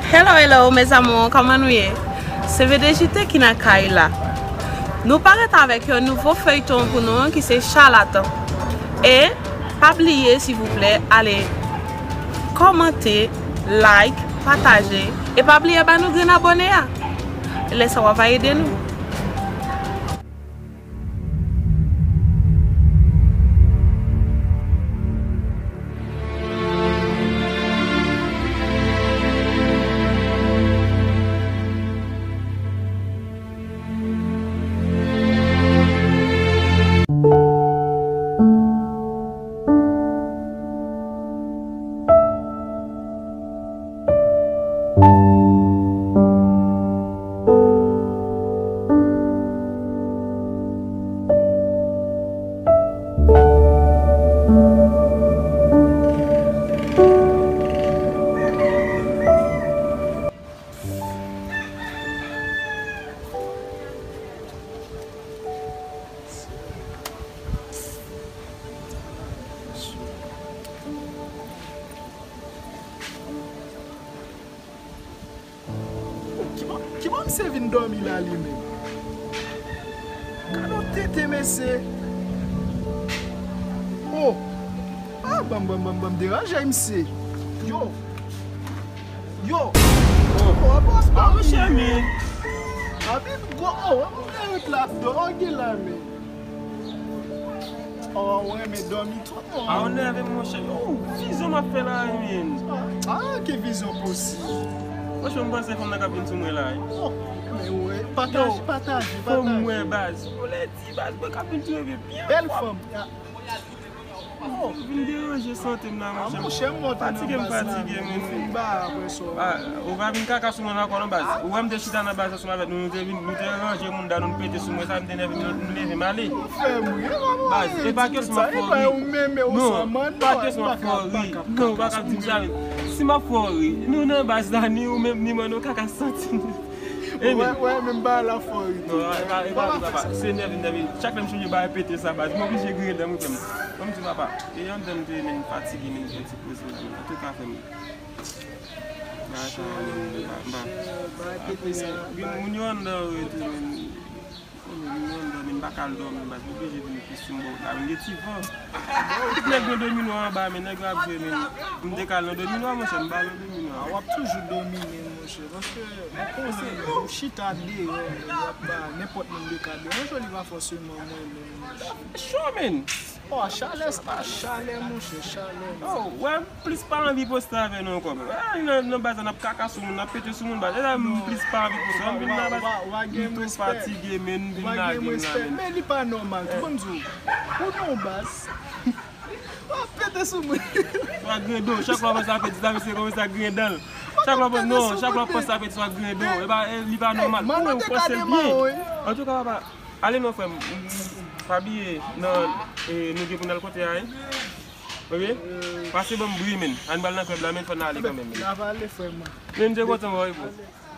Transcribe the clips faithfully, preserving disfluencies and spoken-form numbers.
Hello, hello, mes amours, kòman nou ye? Se V D J T ki nan kay la. Nou parèt avèk yon nouvo feyton pou nou ki se Chalatan. E pa bliye, silvouplè, ale kòmante, like, pataje, e pa bliye ba nou grenn abòne a. Lè sa w ap ede nou. Ki bò, ki bò misye vin dòmi la li menm? Gade yon tete mesye. Oh! Ah, ban m, ban m, ban m, ban m deranje misye. Yo! Yo! Oh, bòs pa monchè men. Abi gwo, oh, mwen mèrit la dògi la men. Oh, ou renmen dòmi twòp. A ou nève m monchè. Oh, vizyon m ap fè la wi men. Ah, ki vizyon posib? Franchman, m panse fanm nan k ap vin sou mwen la wi. Oh, men wè, pataje, pataje, pataje. Fanm mwen baz. Ou lè di baz, mwen k ap vin sou mwen byen. Bèl fanm. Oh, vin deranje sante m la monchè. Monchè, m monte nan baz la. Fatige m fatige men. Fin ba apre sa. Ah, ou pa vin kaka sou mwen ankò non baz. Ou wè m te chita nan baz ansanm avèk nou, nou te vin, nou te ranje moun dan nou, nou pete sou mwen sa, m te nève m, m leve m ale. Baz, e pa kesyon m ap fè w ri. Non, pa kesyon m ap fè w ri. Non, ou pa ka di m sa. Si m ap fè w ri, nou nan baz la, ni ou menm, ni mwen, nou kaka santi nou. Wè, wè, menm bagay la fò wi. Non, e pa, e pa, papa, se nève, nève. Chak lè m sonje bagay pete sa, baz, m oblije griyen dan m wi frè m. Ban m di papa, e anndan m te menm fatige, menm fè ti poze la, menm. Antouka, frè m, bagay sa yo menm, m pa, m pa. Gen moun yo anndan yo tou menm. Moun yo anndan, menm m pa ka al dòmi, baz, m oblije vin plis sou m bò la, vin gen ti van. Tout nèg nan dominwa anba, men nèg yo ap jwe, men m te ka al nan dominwa, monchè, m pa al nan dominwa. Ah, w ap toujou domine, monchè, paske m konnen ou chita deyò, men y ap ba nenpòt moun de ka deyò. Yon joli pa fòseman mwen menm, monchè. Cho, men. Oh, chalè sa, chalè, monchè, chalè. Oh, wè, m plis pa anvi poste avè nou ankò. Ah, nan, nan baz la, n ap kaka sou moun, n ap pete sou moun, baz. E la, m plis pa anvi poste. M vin nan baz, m tou fatige, men m vin lage m la, men. Men li pa nòmal tou, ban m di w. Ou nan baz. W ap pete sou moun. Swa griyen do, chak lè w panse apeti sa, misye kòmanse ak griyen dan l. Chak lè w panse, non, chak lè w panse apeti, swa griyen do. E pa, e, li pa nòmal. Ou panse l byen. Antouka, papa, ale non, frè m. Pa bliye, nan, e, nou gen pou n al kote a, wi. Ok? Pase ban m bri, men. Ann pral nan klèb la, men fò n ale kanmenm, men. N ap ale, frè m. Men m te kontan wè w, bro.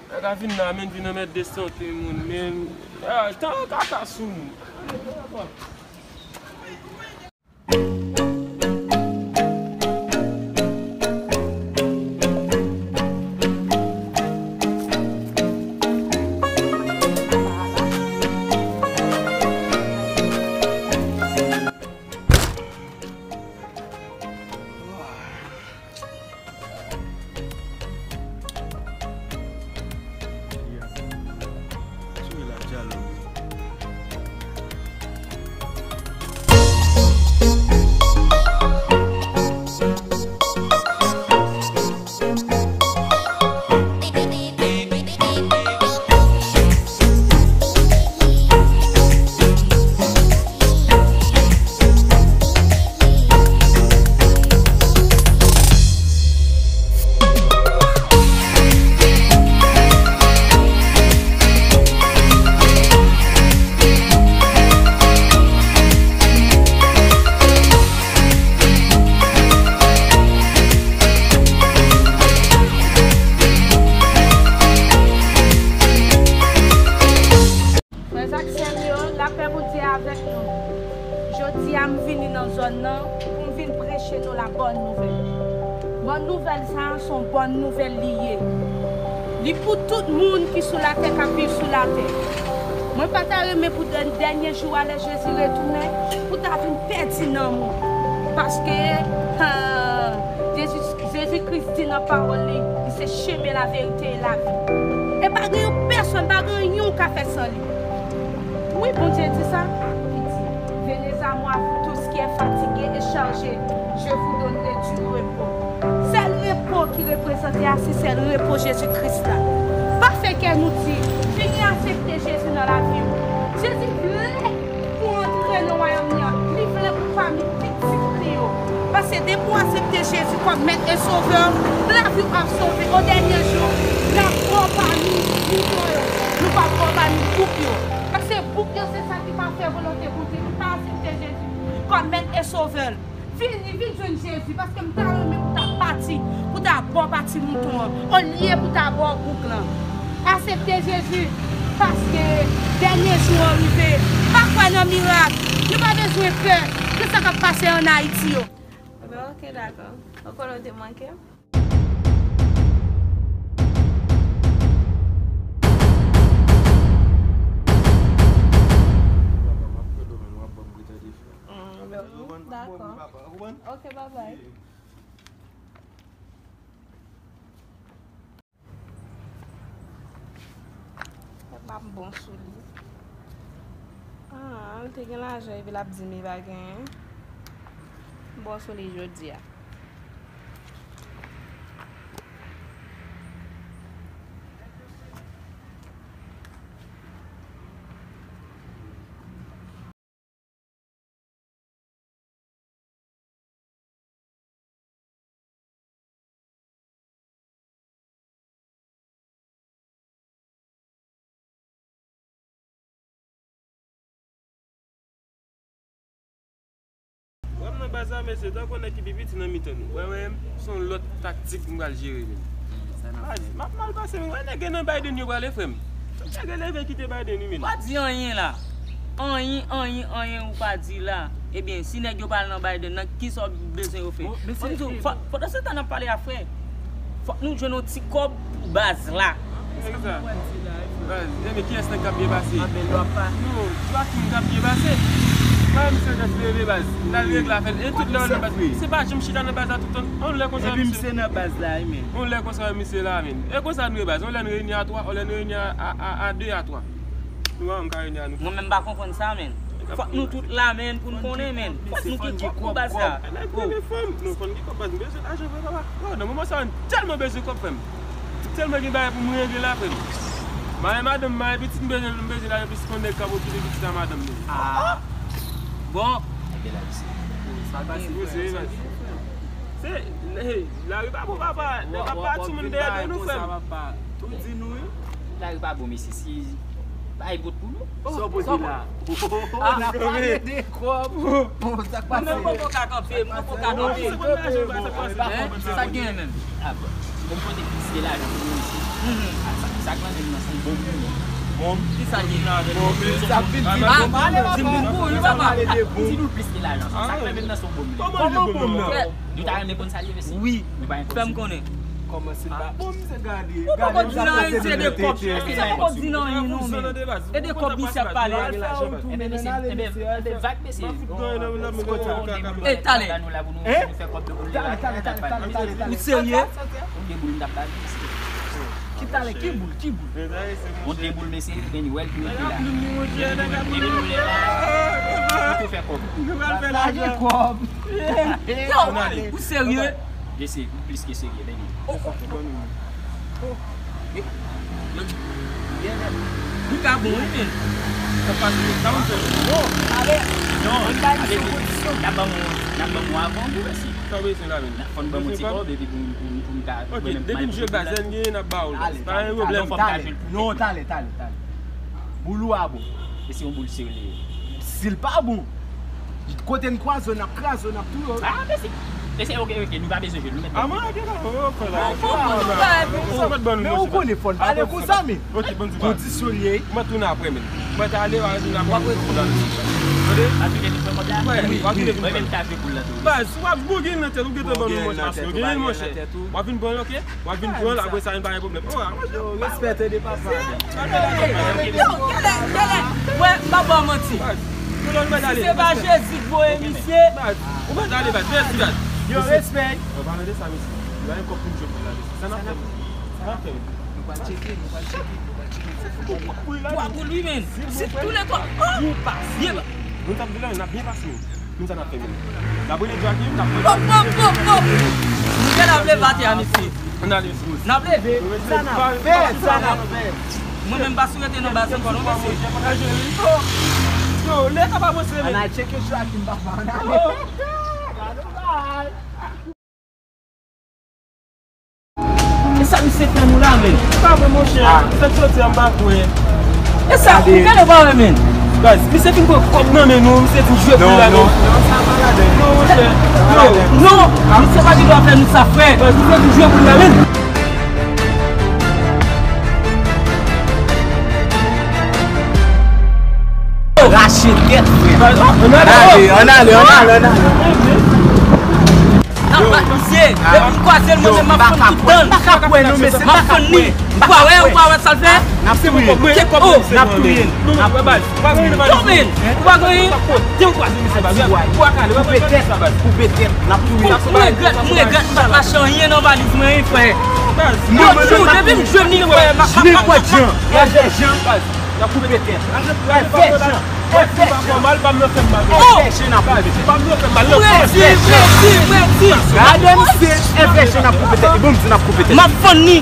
Nèg a vin la, men vin anmède sante moun, men. Ah, tan kaka sou moun. Frè ak sè m yo, lapè Bondye avèk nou. Jodi a, m vini nan zòn nan pou m vin preche nou la bòn nouvèl. Bòn nouvèl sa a, se yon bòn nouvèl li ye. Li pou tout moun ki sou latè, k ap viv sou latè. Mwen pa ta renmen pou dè-, dènye jou a, lè Jezi retounen, pou ta vin pèdi nanm ou. Paske, ah, Jezi, Jezi Kris di nan pawòl li, li se chemen, laverite e lavi. E pa gen yon pèsonn, pa gen yon ka fè san li. Wi, Bondye di sa. Li di, venez à moi, vous tous qui êtes fatigués et chargés, je vous donnerai du repos. Sèl repo ki reprezante a, se sèl repo Jezi Kris la. Pa fè kè nou di, vini aksepte Jezi nan lavi w. Jezi vle pou w antre nan wayòm li an. Li vle pou w pami pitit li yo. Paske depi w aksepte Jezi kòm Mèt e Sovè w, lavi w ap sove. O dènye jou, n ap bò pami mouton yo. Nou p ap bò pami bouk yo. Paske bouk yo se sa ki pa fè volonte Bondye, ki pa aksepte Jezi kòm Mèt e Sovè l. Vini, vin jwenn Jezi, paske m ta renmen pou ta pati, pou ta bò pati mouton an, olye pou ta bò bouk lan. Aksepte Jezi, paske dènye jou an rive. Pa kwè nan mirak. Nou pa bezwen pè de sa k ap pase ann Ayiti yo. Bon, ok, dakò. Ou konnen w te manke m? Mm, dakò. Ok, bye bye. Fè pa m bon sou li. Ah, l te gen lajan epi l ap di m li pa genyen. M bon sou li jodi a. Wè m nan baz la, mesye, tankou nèg ki pi piti nan mitan nou. Wè, wè, se yon lòt taktik m pral jere, men. Baz, m ap mal pase, men wè nèg nan Biden yo prale, frè m. Tout nèg leve kite Biden, wi, men. Pa di anyen la. Anyen, anyen, anyen ou pa di la. Ebyen, si nèg yo pral nan Biden nan, kisa w bezwen yo fè? Fò m di w, fò, pandan se tan n ap pale a, frè, fòk nou jwenn yon ti kòb pou baz la. Baz, ebyen, kiyès nèg k ap byen pase? Non, Joaquin k ap byen pase. Pa misye jis leve, baz. L al regle afè l. E tout lè w nan baz, se pa jan m chita nan baz la tout tan. On lè konsa, epi misye nan baz la, wi, men. On lè konsa, misye la, men. E konsa nou ye, baz. On lè n reyini a twa, on lè n reyini a, a, a, a de, a twa. Nou pa janm ka reyini a nou. Mwen menm m pa konprann sa, men. Fòk nou tout la, men, pou n konnen, men. Fòk nou gen kòb pou baz la. Nèg rele fanm. Non, fò n gen kòb, baz. M bezwen lajan vre, papa. Oh, nan moman sa, m tèlman bezwen kòb, frè m. M tèlman gen bagay pou m regle la, frè m. Mare madanm, mare pitit, m bezwen, m bezwen lajan plis pou nèg k ap okipe pitit a madanm li. Ah. Bon. Sa pase, wi, se, se, hey, lari pa bon, papa. Nèg ap ba timoun dèyè do nou, frè m. Ou di nou, wi. Lari pa bon, mesye, si bay bout pou nou. Sa w pote la? Ah, n ap pale de kòb. Sa k pase? Mwen menm poko ka kanpe, mwen poko ka kanpe. Hein? Sa k genyen menm? Ah, bon. Bon, m pote plis ke lajan pou nou, mesye. Ah, sa, sa k nan men m nan se yon bon moun. Bon, ki sa ki nan men w? Sa vin di, ah, di m pou kou, wi, papa. M di nou plis ke lajan. Sa k nan men m nan se yon bon moun. Kòman bon moun nan? Nou ta renmen konn sa l ye, mesye. Wi. Fè m konnen. Kòmanse pa. Bon, misye gade. Ou poko di nan anyen, se de kòb. Misye poko di nan anyen, non, men. E de kòb misye ap pale. Ebyen, mesye, ebyen, ebyen, vag, mesye. E, talè. Talè, talè, talè, talè, talè. Ou serye? Ou deboul, m t ap pale, mesye. Ki talè, ki boul, ki boul? Ou deboul, mesye, men li wè l ki rete la. Li tou fè kòb. Pa gen kòb. Yo, ou serye? Mesye, m plis ke serye, men li. Nou ka bon, wi, men. Sa pase, sa ou fè? Non, n ap ban mwen, n ap ban mwen avan, wi, mesye. Sa w bezwen la menm? Fò n ban mwen ti kòb epi pou m, pou m, pou m ka. Ok, depi m jwe baz, lè n genyen, n ap ba w l. Pa gen pwoblèm. Talè, talè. Non, talè, talè, talè. Boul ou a bon. E se yon boul serye. Si l pa bon, kote n kwaze, n ap kraze, n ap touye w. Ah, mesye. Mesye, oke, oke, nou pa bezwen jwe, nou mèt. Ah, mwen, oke, dakò, oke, la. Sa mèt ban nou, men ou konnen fò n pale konsa, men. Oke, ban m di. Kondisyon l ye. Mwen tounen apre, men. Mwen ta ale, mwen tounen apre. W ap retounen. Tande? W ap vin vin pran kòb la? Wi, w ap vin vin pran. Mwen menm ta jwe poul la tou. Baz, w ap bouge nan tèt, ou gentan ban nou, monchè. Ou gentan ban nou, monchè. W ap vin pran l, oke? W ap vin pran l, apre sa, vin pale pwoblèm. Oh, ah, monchè. Yo, respè, tande, papa. Yo, kèlè, kèlè. Wè, m pa ba w manti. Si se pa Jezi k voye misye. Ou mèt ale, baz. Mèsi, baz. Yo, respè. An palan de sa, mesye, nou pa gen kòb pou n jwe poul la, mesye. Sa n ap fè, menm? Sa n ap fè, menm? Nou pral tcheke, nou pral tcheke, nou pral tcheke. Twa poul, wi, men. Si tou le twa. Oh! Byen ba. Nou t ap di la, n ap byen pase, menm. Nou sa n ap fè, menm? N ap rele Joakim, n ap... Pòp, pòp, pòp, pòp! Nou gen ap leve atè a, mesye. N ale, mesye. N ap leve. Sa n ap fè, sa n ap fè. Mwen menm pa sou rete nan baz ankò non, mesye. Yo, lè a pa avanse, men. Ann al tcheke Joakim, papa, ann ale. E sa misye fè nou la, men? Pa vre, monchè. Fèk soti an, m pa kwè. E sa, ou genlè pa wè, men. Baz, misye fin pran kòb nan men nou, misye fin jwe poul la, non. Non, sa pa ladan. Non, monchè. Non, non, misye pa gen dwa fè nou sa, frè. Baz, misye fin jwe poul la, men. Rache tèt, frè. Ann ale, ann ale, ann ale, ann ale. N ap bat misye. Depi m kwaze l, mwen menm, m ap fann tout dan l. M pa ka kwè, non, mesye, m pa ka kwè. Ou pa wè, ou pa wè sa l fè? N ap touye l. N ap touye l. N ap touye l. Yo, men, ou pa gen anyen? Koupe tèt, koupe tèt. N ap touye l. M regrèt, m regrèt m pa t mache anyen nan valiz mwen, wi, frè. Yo, tchou, depi m jwenn li, frè, m ap, m ap, m ap, m ap. N ap koupe tèt. N ap koupe tèt. Fè jan. Fè jan. Fè jan. Oh! Fè jan n ap koupe tèt. Ban m nan fè mal, ban m nan fè mal. Redi, redi, redi. Gade misye, fè jan n ap koupe tèt. Bon, m di n ap koupe tèt. M ap fann li.